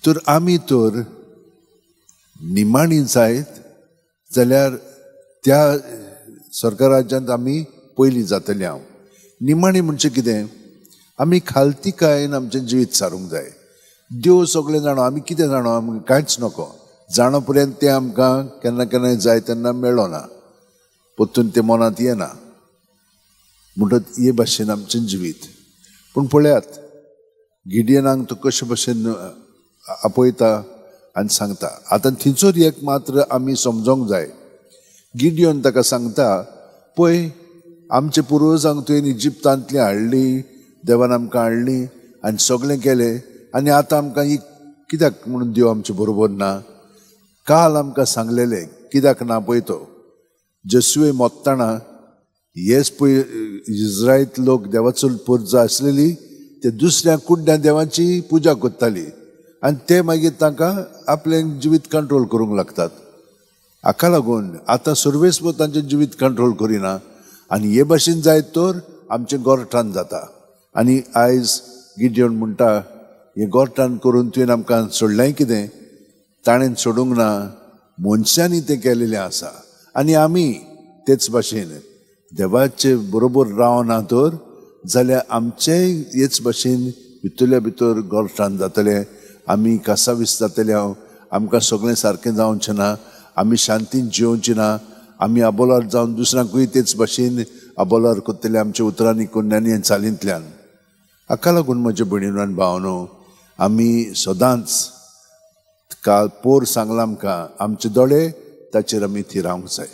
तर आमी तर निमाणी जायत जाल्यार त्या सरकाराज्यांत आमी पयलीं जातले. हांव निमाणी म्हणजे कितें, आमी खालतीकायेन आमचें जिवीत सारूंक जाय. देव सगळें जाणो, आमी कितें जाणो, आमकां कांयच नको. जाणो पर्यंत तें आमकां केन्ना केन्नाय जाय तेन्ना मेळना, परतून तें मनांत येना. म्हणटच हे भाशेन आमचें जिवीत. पूण पळयात गिडियनाक तो कशे भशेन आपयता आनी सांगता. आतां थंयसर एक मात्र आमी समजोंक जाय. गिडियन ताका सांगता, पळय आमचे पुर्वजांक तुवें इजिप्तांतली हाडली, देवान आमकां हाडली आनी सगळें केलें, आनी आतां आमकां ही कित्याक म्हणून देव आमचे बरोबर ना? काल आमकां सांगलेलें कित्याक ना पळय तो जेसुवे मोत्ताना हेच पळय इज्रायत लोक देवाचो पुजा आसलेली ते दुसऱ्या कुड्ड्या देवांची पुजा करताली आनी ते मागीर तांकां आपलें जिवीत कंट्रोल करूंक लागतात. हाका लागून आतां सर्वेस्व तांचें जिवीत कंट्रोल करिना आनी हे भाशेन जायत तर आमचें गोरठान जाता. आनी आयज गिडियन म्हणटा, हें गोरठान करून तुवें आमकां सोडलें कितें? ताणें सोडूंक ना, मनशांनी तें केलेलें आसा. आनी आमी तेच भाशेन देवाचे बरोबर रावना तर जाल्यार आमचेंय हेच भाशेन भितरल्या भितर गोरठान जातलें, आमी कासावीस जातले. हांव आमकां सगळें सारकें जावचें ना, आमी शांतीन जियोवची ना, आमी आबोलार जावन दुसऱ्यांकूय तेच भाशेन आबोलार करतले आमच्या उतरांनी, कोन्यांनी आनी चालींतल्यान. हाका लागून म्हजे भयणीनो आनी भावनो, आमी सदांच काल पोर सांगलां आमकां, आमचे दोळे ताचेर आमी थिरावंक जाय.